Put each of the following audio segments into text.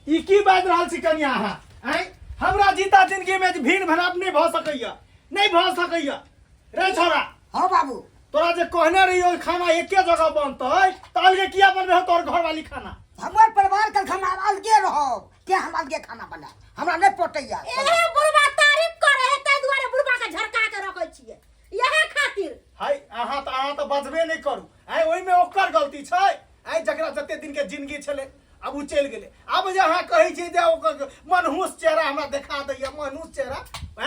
ई की बाजि रहल छी कनिया अहाँ आँय हमरा जीता जिंदगी में जे भीड़ भराप नहि भऽ सकैया नहि भऽ सकैया रे छोरा हाँ बाबू तोरा जे कहने रहियो खाना एके जगह बनतै तऽ अलगे किया बनबै हौ तोहर घरवाली खाना हमर परिवार के खाना अलगे रहब ते हम अलगे खाना बनायब हमरा नहि पटैया एहे बुढ़बा तारीफ करे है ताहि दुआरे बुढ़बा के झरका के रखै छियै इहे खातिर हाय अहाँ तऽ बजबे नहि करू आइ ओहिमे ओकर गलती छै आइ जकरा जते दिन के जिंदगी छलै आब ओ चलि गेलै आब जे अहाँ कहै छियै जे ओकर मनहूस चेहरा हमरा देखा दैया मनहूस चेहरा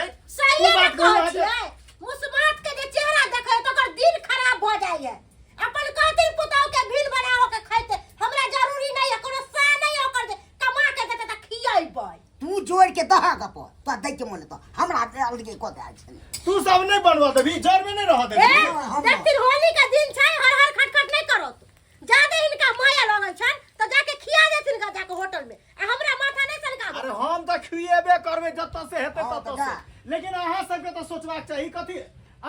आँय सही ओ बात ने कहै कहू अहाँके छियै मुसमात के जे चेहरा देखै तऽ ओकर दिल खराब भऽ जाइए अपन कहथिन पुतहु के भील बनाओ के खैते हमरा जरूरी नहीं है कोनो सा नहीं है ओकर जे कमा के देते तऽ खियेबै तू जोड़ के दहा गप तोरा दै के मन तो हमरा अलगे कऽ दे छै तू सब नहि बनवा देबही जरमे नहि रहऽ ए देबही हम- देखथिन होली के दिन छै हर हर खटखट नहीं करत जादे हिनका माया लगल छन तऽ जाके खिया देथिन गा जाके होटल में आ हमरा माथा नहीं सनका अरे हम तऽ खुएबे करबै जतऽ से हेतै हँ, ततऽ तऽ से लेकिन अहाँ सबके तऽ सोचबाक चाही कथी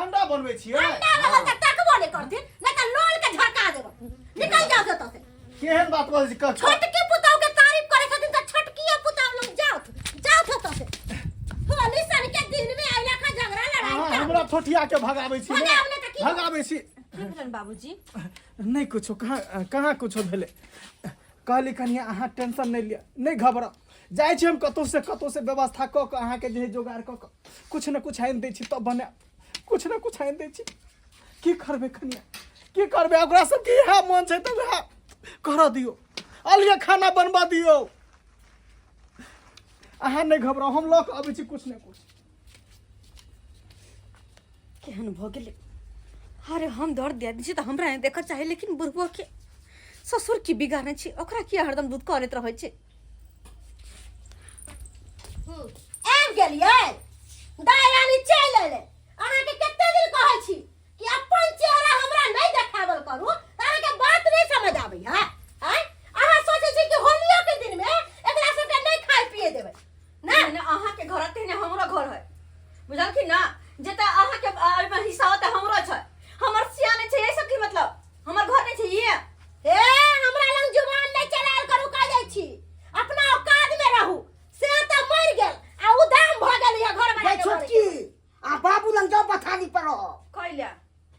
अंडा बनबै छियै अंडा रहल तऽ तकबो नहीं करथिन नहीं तऽ लोल के झरका देब निकल जाओ जतऽ से केहन बात बजै छी छोटकी पुतहु के तारीफ करे छथिन तऽ छोटकीए पुतहु लग जाओ जाओ जतऽ से होली सन के दिन में अइला का झगड़ा लड़ाई अहाँ कर हमरा ठोठिया के भगाबै छी ने? भगाब नहि तऽ की भगाबै छी की भेलनि बाबूजी नहि कुछो कहाँ कहाँ कुछो भेलै कहली कनिया अहाँ टेंशन नहि लिअ नहि घबराउ जाइ छी हम कतहु से कतहु से व्यवस्था कऽ कऽ अहाँके जे है जोगाड़ कऽ कऽ किछु ने किछु आनि दै छी तब बनायब किछु ने किछु आनि दै छी की करबै कनिया की करबै ओकरा सबके इएह मन छै तऽ उएह करऽ दियौ अलगे खाना बनबऽ दियौ अहाँ नहि घबराउ हम लऽ कऽ अबै छी किछु ने किछु केहन भऽ गेलै अरे हम दर्द दे दै छी तऽ हमरा नहि देखऽ चाही लेकिन बुढ़बो के ससुर की बिगाड़ने छी ओकरा किया हरदम दूध करैत रहै छै आबि गेलियै दाइ रानी चलि एलै अहाँके कते दिन कहै छी कि अपन चेहरा हमरा नहि देखावल करू तऽ अहाँके बात नहि समझ आबैया आँय अहाँ सोचै छी कि होलियो के दिनमे एकरा सबके नहि खाय पिए देबै ना ना अहाँके घर तेहने हमरो घर है बुझलखिन ना जतऽ अहाँके एहिमे हिस्सा होतै हमरो छै हमर सिया नहि छै एहि सब की मतलब हमर घर नहि छै ये हे हमरा लग जुबान नहि चलायल करू कह जाइ छी अपना औकात में रहू से तऽ मरि गेल आ उदाम भऽ गेल यहाँ घर गे बना छोटकी आ बाबू लग जाओ बथानी पर रहो कैला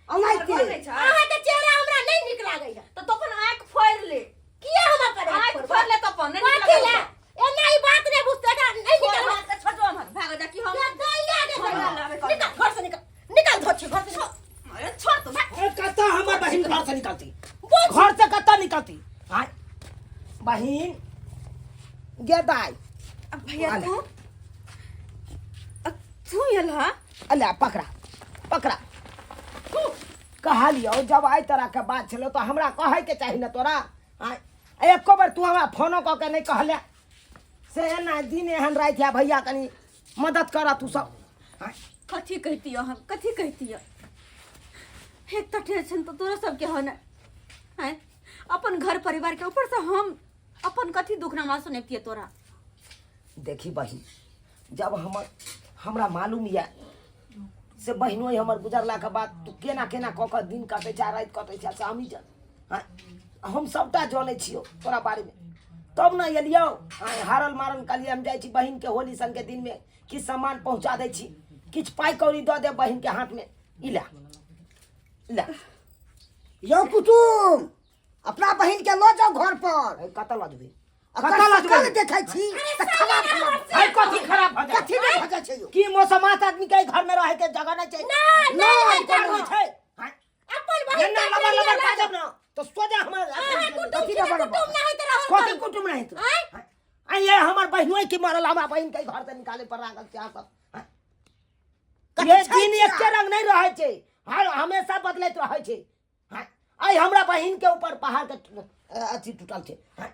अनाइते घर नहि छै अहाँके चेहरा हमरा नहि नीक लागैया तऽ तो अपन आँखि फोड़ि ले किया हम अपन आँखि फोड़ि ले तो अपन नहि नीक कथी लगै ले एना ई बात नहि बुझते एकरा नहि छोड़ निकल हाथ छोड़ दो हमर भाग जा कि हम दैया के हमरा लाबे कर। निकल घर से निकल निकल धो छी घर से निकल अरे छोड़ तो भाग ए, कतऽ हमर बहिन घर से निकलती बुझ घर से कतऽ निकलती आय बहिन गे दाइ अब भैया आले। तू अब तू एल हा अल्लाह पकड़ा पकड़ा कहलियौ जब एहि तरहके बात छलौ तऽ हमरा कहैके चाही ने तोरा आँय एको बेर तू हमरा फोनो कऽ के नहि कहले से एना दिन एहन राति है भैया कनि मदद कर तू सब आँय कथी कहती हम कथी कहती एक तऽ टेंशन तो तोरा सबके हो ने आँय अपन घर परिवार के ऊपर से हम अपन कथी दुख नमा सुनैतियै तोरा देखी बहिन जब हमर हमरा मालूम यऽ से बहिनो हमर गुजरलाके बाद तू केना केना कऽ कऽ दिन कटै छै राति कटै छै से हमही जान आँय हम सभटा जनै छियौ तोरा बारेमे तब ने एलियौ आँय हारल मारल कहलियै हम जाइ छी बहिनके होली सनके दिनमे किछु सामान पहुँचा दै छी किछु पाइ कौड़ी दऽ देब बहिनके हाथमे ई लए लए यौ कुटुम अपना बहिन के लऽ जाउ घर पर ए, कतऽ लऽ जेबै अकर कतऽ लऽ शकल जेबै देखै छी तऽ खराब खराब है कथी खराब भऽ जाइ कथी नहि भऽ जाइ छै यौ की मौसमात आदमी के घर में रहे के जगह नहीं छै ना, नहीं नहीं घर होइ छै हाँ, अपन बहिन एना के लबर अपने लबर लिए बाजब ना तो सोजा हमर अहाँ कुटुम कथी छी लबर कुटुम नहीं तऽ रहल कथी करू। कुटुम नहीं तो आँय? आ ये हमर बहिनोई की मरल हमरा बहिन के घर से निकाले पर लागल छै अहाँ सब हाँ? कथी ये छै दिन छिया? एके रंग नहीं रहै छै हर हमेशा बदलैत रहै छै हाँ? आइ हमरा बहिन के ऊपर पहाड़ के अथी टूटल छै हाँ?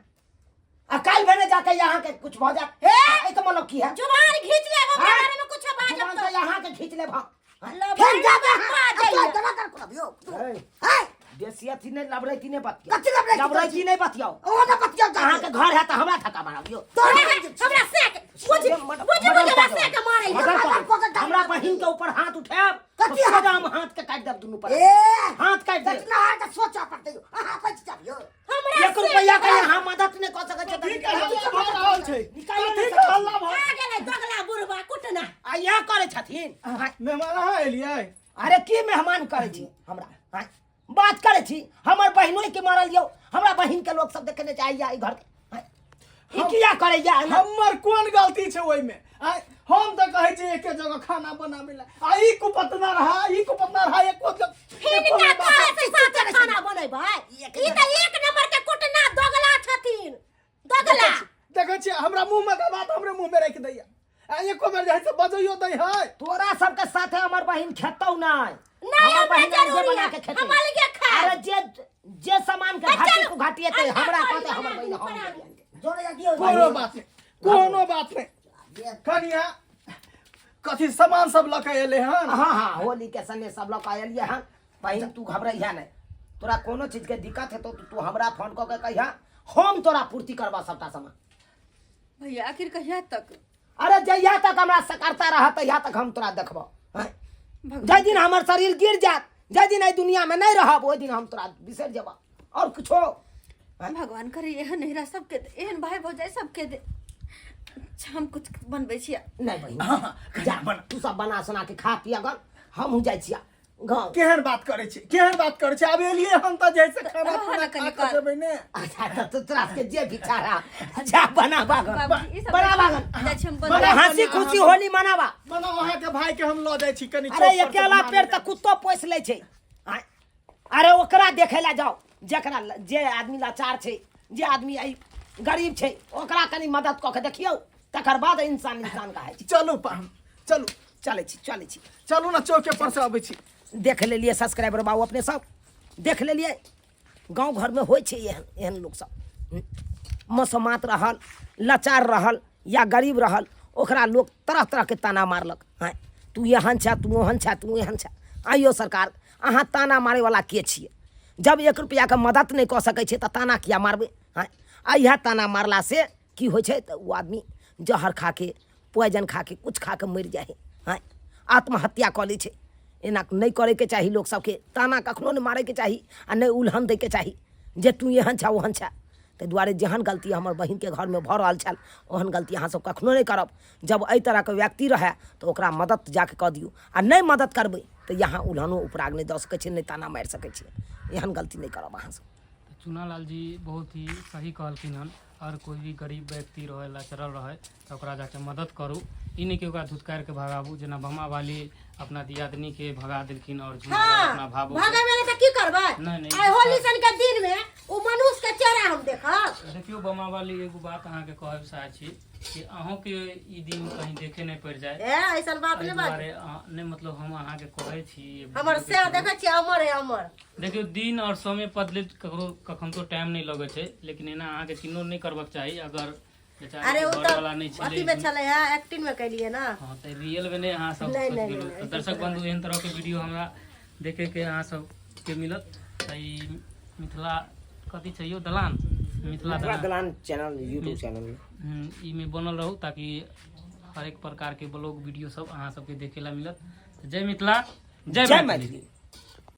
आ काल्हि भेने जाके यहाँ के कुछ भऽ जायत हे एहिके मतलब की है जुबान घींच लेब हमरा हाँ? बारे में कुछ बाजब जुबान तो से यहाँ के खींच लेब हम हाँ? फेर जाबे बाजैया। दवा कर खुआबियौ हे, है बेसी अथी नहीं लबरैती नहीं बतियाओ कथी लबरैती लबरैती नहीं बतियाओ ओ ना बतियाओ अहाँ के घर है तऽ हमरा ठका मारबियौ तोरा हमरा से के बुझ बुझ बुझ हमरा से के मारै मर्डर मर्डर कऽ कऽ के हमरा बहिन के ऊपर हाथ उठायब कथी तो हाथ? सीधा हम हाथ के काटि देब दुनू पर ए हाथ काटि देब दक्षिणा हार के सोचा पड़तै यौ अहाँ बचि जाबियौ हमरा एक रुपया के यहाँ मदद नहीं कऽ सकै छै ठीक है, हम भऽ रहल छै? निकालो कथी नहि के सकै हल्ला भऽ आ गेलै दोगला बुढ़बा कुटना। आ इएह करै छथिन। मेहमान अहाँ एलियै? अरे की मेहमान करै छी हमरा? आँय? बात करै छी, हमर बहिनोई के मरल यौ, हमरा बहिन के लोक सब देखे नहि चाहैया ई घर के। आँय? ई किया करैया एना? हमर कोन गलती छै ओहिमे? आँय, हम तऽ कहै छी एके जगह खाना बनाबै लए, आ ई कुपतना रहा, ई कुपतना रहा, एको जग एको हिनका बेर बात- कहै छै साथे खाना बनेबै, ई तऽ एक नंबर के कुटना दोगला छथिन, दोगला। देखै छियै, हमरा मुँह में के बात हमरे मुँह में राखि दैया, आ एको बेर जे है से बजैयो दै है। तोरा सबके साथे हमर बहिन खेतौ नहि। नहि, हमर हमरा बहिन अलगे जरूरी बना है, के खेतै। हम अलगे खाएब। अरे जे जे सामान के अरे घाटी चलू, को घाटी हेतै, अंडा हमरा करी कहतै हमर बना बहिन दू, हम बना देबै। जोड़े जा दियौ। कोनो बात नहि, कोनो बात नहि। कनिया, कथी सामान सब लऽ के एलै हन? हाँ हाँ, होली के सने सब लऽ के एलियै हन। बहिन, तू घबरैहा नहि, तोरा कोनो चीज के दिक्कत हेतौ तऽ तू हमरा फोन कऽ के कहिहा, हम तोरा पूर्ति करबा सबटा सामान। भैया, आखिर कहिया तक? अरे जहिया तक हमरा सकरता रहत तहिया तक हम तोरा देखबो। हैं? भगवान जाहि दिन हमर शरीर गिर जात, जाहि दिन एहि दुनिया में नहीं रहब, ओहि दिन हम तोरा बिसरि जेबा और कुछो। हैं? भगवान करे एहन नहिरा सबके दे, एहन भाई भौजाई सबके दे। अच्छा, हम कुछ बनबै छियै। नहीं बहिन, हाँ, हाँ, जा बना। तू सब बना सुना के खा पिया गन, हमहूँ जाइ छियै गाँव। केहन बात करै छी, केहन बात करै छी? आब एलियै हम तऽ जैसे खाना रहऽ पीना ने खा कनि कऽ काल। जेबै ने। अच्छा, तऽ तोरा सबके जे विचार आ, जा बनाबा गन। बाबूजी, ई सब बनाबा गन। जाइ छी हम बना। बनबै। हंसी खुशी होली मनाबा। बनाउ, अहाँके भाई के हम लऽ जाइ छी कनि अरे चौक पर से अकेला घुमा पेड़ लेबै। तऽ कुत्तो पोसि लै छै। आँय? अरे ओकरा देखै लए जाओ जकरा जे आदमी लाचार छै, जे आदमी एहि गरीब छै, ओकरा कनि मदद कऽ के देखियौ, तकर बाद इंसान इंसान कहाइ छै। चलू पाहुन, चलू। चलै छी, चलै छी। चलू ने, चौके पर से अबै छी। देख लेलियै सब्सक्राइबर बाबू, अपने सब देख लेलियै, गाँव घरमे होइ छै एहन एहन लोकसभ, मसोमात रहल, लाचार रहल या गरीब रहल, ओकरा लोक तरह तरहके ताना मारलक। हँ, तू एहन छह, तू ओहन छह, तू एहन छह। आइयो सरकार, अहाँ ताना मारैवला के छियै? जब एक रुपैआके मदद नहि कऽ सकै छियै तऽ ताना किया मारबै? हँ, आ इएह ताना मारलासँ की होइ छै तऽ ओ आदमी जहर खाके, पॉइजन खाके, कुछ खाके मरि जाइ हइ। हँ, आत्महत्या कऽ लै छै। एना नहि करैके चाही लोक सबके, ताना कखनो नहि मारैके चाही आ नहि उलहन दैके चाही जे तू एहन छह ओहन छह। ताहि दुआरे जेहन गलती हमर बहिनके घरमे भऽ रहल छल, ओहन गलती अहाँसब कखनो नहि करब। जब एहि तरहके व्यक्ति रहए तऽ ओकरा मदद जाके कऽ दियौ, आ नहि मदद करबै तऽ यहाँ उलहनो उपराग नहि दऽ सकै छियै, नहि ताना मारि सकै छियै। एहन गलती नहि करब अहाँसब। तऽ चुनालाल जी बहुत ही सही कहलखिन हन। अगर कोइ भी गरीब व्यक्ति रहै, लाचार रहै, तऽ ओकरा जाके मदद करू, ई नहि कि ओकरा धुतकारि के भगाबू, जेना बमा वाली अपना दियादनी के भगा देलखिन और झुना हाँ, अपना भावो के। भगेबै नहि तऽ की करबै? नहि, नहि, आइ होली सन के दिन में ओ मनुष्य के चेहरा हम देखब? देखियौ बमा वाली, एगो बात अहाँके कहब चाहै छी कि अहूँके ई दिन कहीं देखे नहि पड़ि जाय। ए, ऐसन बात एहि नहि बाजू। दुआरे नहि, मतलब हम अहाँके कहै छी ई हमर वीडियो के से थ्रू। देखै छियै, अमर है अमर। देखियौ, दिन और समय बदलैत ककरो कखन तो टाइम नहि लगै छै, लेकिन एना अहाँके किन्नो नहि करबाक चाही। अगर बेचारा अरे ओ के तऽ घरवाला नहि छलै अथी में छलै है, एक्टिंग में कैलियै ना। हाँ, तऽ रियल में नहि अहाँ सब नहि, सोच नहि, गेलहुँ। नहि, तऽ दर्शक बंधु, एहन तरह के वीडियो हमरा देखे के अहाँ सबके मिलत तऽ ई मिथिला कथी छै यौ, दलान, मिथिला मिथिला दलान दलान चैनल, यूट्यूब चैनल। ई में बनल रहू ताकि हरेक प्रकार के ब्लॉग वीडियो सब अहाँ सबके देखे ला मिलत। तऽ जय मिथिला, जय जय मैथिली। मैथिली।